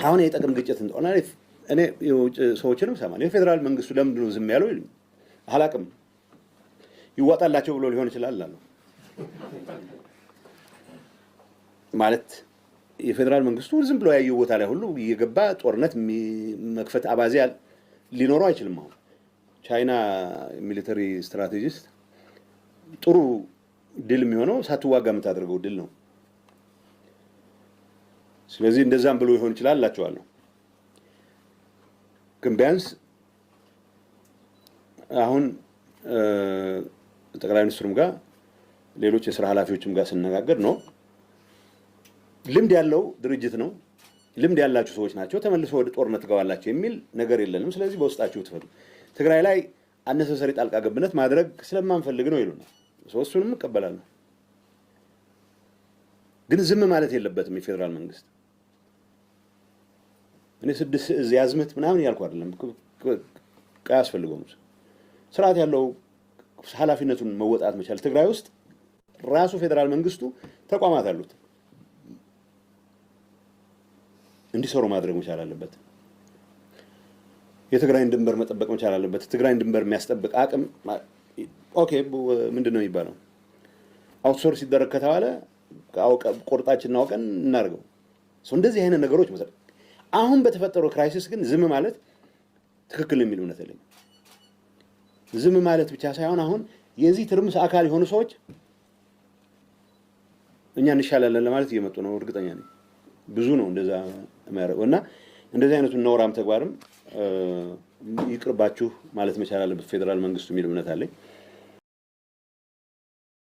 አሁን የጥቅም ግጭት እንደሆነ እኔ የውጭ ሰዎችንም እሰማለሁ። የፌዴራል መንግስቱ ለምንድን ነው ዝም ያለው ይሉኝ፣ አላቅም። ይዋጣላቸው ብሎ ሊሆን ይችላል አሉ። ማለት የፌዴራል መንግስቱ ዝም ብሎ ያየው ቦታ ላይ ሁሉ እየገባ ጦርነት መክፈት አባዜ ሊኖረው አይችልም። አሁን ቻይና military strategist ጥሩ ድል የሚሆነው ሳትዋጋ የምታደርገው ድል ነው። ስለዚህ እንደዛም ብሎ ይሆን ይችላል እላቸዋለሁ። ግን ቢያንስ አሁን ጠቅላይ ሚኒስትሩም ጋር ሌሎች የስራ ኃላፊዎችም ጋር ስነጋገር ነው ልምድ ያለው ድርጅት ነው፣ ልምድ ያላችሁ ሰዎች ናቸው፣ ተመልሶ ወደ ጦርነት ትገባላችሁ የሚል ነገር የለንም። ስለዚህ በውስጣችሁ ትፈቱ። ትግራይ ላይ unnecessary ጣልቃ ገብነት ማድረግ ስለማንፈልግ ነው ይሉናል። እሱንም እቀበላለሁ። ግን ዝም ማለት የለበትም የፌዴራል መንግስት። እኔ ስድስት እዝ ያዝምት ምናምን እያልኩ አይደለም። አያስፈልገውም። ስርዓት ያለው ኃላፊነቱን መወጣት መቻል። ትግራይ ውስጥ ራሱ ፌዴራል መንግስቱ ተቋማት አሉት፣ እንዲሰሩ ማድረግ መቻል አለበት። የትግራይን ድንበር መጠበቅ መቻል አለበት። ትግራይን ድንበር የሚያስጠብቅ አቅም okay፣ ምንድን ነው የሚባለው? Outsource ሲደረግ ከተባለ ቆርጣችን አውቀን እናደርገው። እንደዚህ አይነት ነገሮች መሰለኝ። አሁን በተፈጠረው crisis ግን ዝም ማለት ትክክል የሚል እምነት የለኝም። ዝም ማለት ብቻ ሳይሆን አሁን የዚህ ትርምስ አካል የሆኑ ሰዎች እኛ እንሻላለን ለማለት እየመጡ ነው። እርግጠኛ ነኝ ብዙ ነው እንደዛ የሚያደርገው እና እንደዚህ አይነቱን ነውራም ተግባርም ይቅርባችሁ ማለት መቻል አለበት ፌዴራል መንግስቱ የሚል እምነት አለኝ።